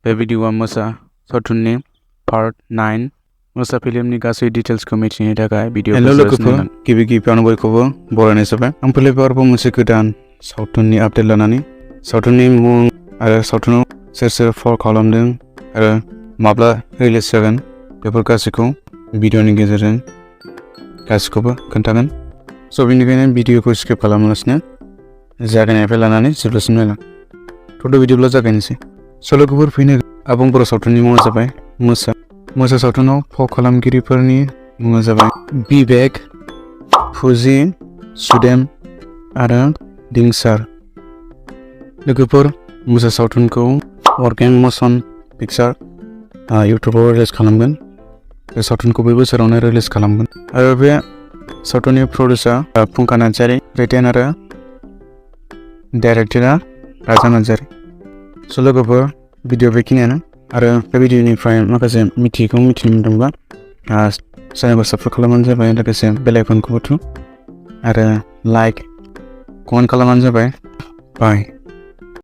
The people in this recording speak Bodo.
बे भिडिअआ मोसा सावथुननि Part-9 मोसा फिल्मनि गासै डिटेल्सखौ मिथिनो थाखाय भिडिअखौ हेलो लोगोफोर, गिबियावनो बयखौबो बरायनाय जाबाय। आं फैलायबाय आरोबाव मोनसे गोदान सावथुननि आपडेट लानानै सावथुननि मुं आरो सावथुनाव सोर सोर फाव खालामदों आरो माब्ला रिलिज जागोन बेफोर गासैखौ भिडिअनि गेजेरजों गासैखौबो खोन्थागोन। स' बेनिखायनो भिडिअखौ स्किप खालामालासिनो जागायनायनिफ्राय लानानै जोबजासिम नायलां। थ' भिडिअब्ला जागायनोसै। स' लोगोफोर फैनो आबुं बर' सावथुननि मुङा जाबाय मोसा सावथुनाव फाव खालामगिरिफोरनि मुङा जाबाय बिबेक, फुजि, सुदेम आरो लिंसार। लोगोफोर मोसा सावथुनखौ अर्गेन मसन पिक्चार इउटुबाव रिलिज खालामगोन। बे सावथुनखौ बे बोसोरावनो रिलिज खालामगोन आरो बे सावथुननि प्रडिउसार फुंखा नार्जारि, रिटेन आरो डाइरेक्टरा राजा नार्जारि। स' लोगोफोर भिडिअ बेखिनियानो आरो बे भिडिअनिफ्राय माखासे मिथियैखौ मिथिनो मोनदोंब्ला चेनेलखौ साबस्क्राइब खालामबानो जाबाय, लोगोसे बेल आइकनखौबो थु आरो लाइक कमेन्ट खालामबानो जाबाय। बाय।